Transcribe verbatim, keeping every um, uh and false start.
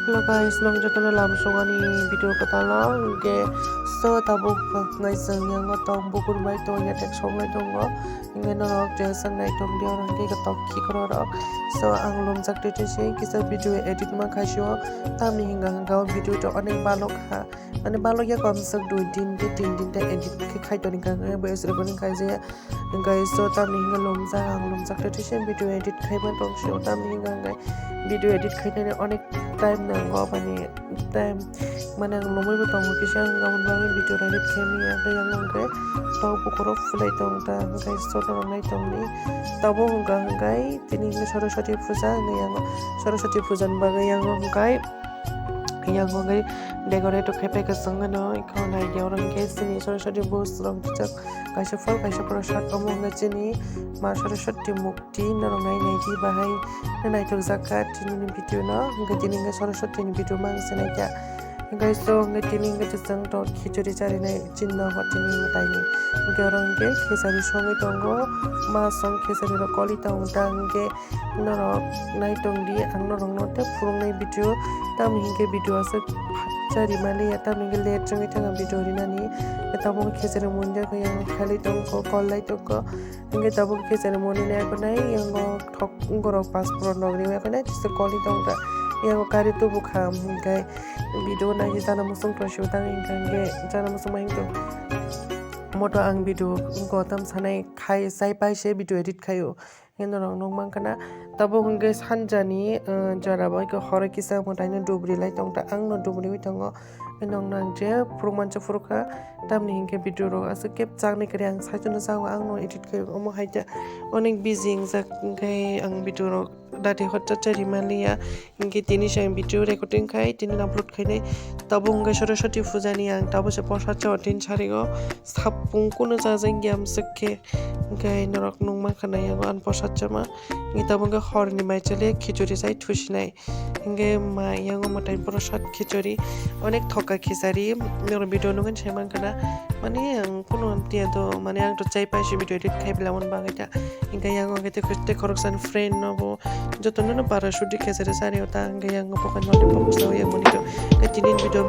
Hello guys, nong jotono lam songani video kwtalo, hwnkhe so tabuk ngai chwng yango tong bukur bai tong ya tek songlai tongo, hwnkhe norok je chwng nai tong di oro hwnkhe kotok khikrorok. So ang lumjak twi twi se kisa video edit ma khaisio, tamni hinga hinga o video to onek balok ha, mane balok ya kom swk dui din ke tin din ta edit khe khai toni ka ngai bo esrok ni khai je. Hwnkhe so tamni hinga lumjak, ang lumjak twi twi se video edit khai ma tong sio, tamni hinga hwnkhe video edit khainani onek time nango, mane time mane ang lomwi bo tongo kisa, ang aboni bagwi video edit khai manya, hwnkhe yang hwnkhe tok bukurok phulai tong ta, hwnkhe so norok nai tong di. Tabuk hwnkha hwnkhe tini hwnkhe Saraswati puja, hwnkhe yang Saraswati puja ni bagwi yang hwnkhe yang hwnkhe decorate khai pai kwchwng no, ikho nai ya oro hwnkhe chini Saraswati bus rok rijak. Kaisa phol kaisa prasad omo hwnkhe chini ma Saraswati mukti norok nai nai di bahai no naithok jak kha tini ni video no, hwnkhe tini hwnkhe Saraswati ni video mang se nai kha. Hwnkhe so hwnkhe tini hwnkhe chwng to khichuri charinai chinno hor tini mwtai ni, hwnkhe oro hwnkhe khichari songwi tongo, ma song khichari rok koli tongo ta hwnkhe. Norok nai tong di, ang norokno tei phwrwngnai video, tamni hinkhe video aswk phakcha rimani ya, tamni hinkhe late wngwi thangkha video rinani. Tabuk khichari moni khe yang khailai tongkho, kollai tongkho. Hinkhe tabuk khichari moni nai phunai, yango thok borok pas borok nog riwi phunai, tisa kolwi tongkha. Yango kari tubukha, hinkhe video nai chana muchung tong sio tang hinkhe, hinkhe chana muchung ma hinkhe moto ang video wngkha tam sanai khai, chai pai se video edit khaio. Hino rok nuk mankha na, tabuk hwnkhe sanjani, eh, jora bai khe horo kisa mwtaino dubri lai tongkha, ang no dubriwi tongo. Hino nang je phuruk mansa phurukha, tamni hinkhe video rok aswk khe chakni kwrwi ang saichung no chago, ang no edit khai omo hai khe onek busy wngjak, hwnkhe ang video rok dati hot cha cha rimaliya. Hinkhe tini se ang video recording khai, tini upload khainai. Tabuk hwnkhe Saraswati puja ni ang tabuk se bwsa cha o tin sari o sapung kuno chajak ya amswk khe. Hwnkhe norok nukma khna yango ani bwsa chama. Hinkhe tabuk hwnkhe hor ni mai chole khichuri chai thusinai. Hinkhe ma yango mwtai bwsa khichuri onek thoka khichari norok video nugwi sai mankha na. Mane ang kuno tiya do mane ang to chai pai se video edit khai bwla mon bagwi ta. Hinkhe yango hwnkhe tei khoroksa ni friend no bo jotono no para sudi khe sari sari o ta, hwnkhe yang bo khe lollipop sa o yang mani do. Hwnkhe tini video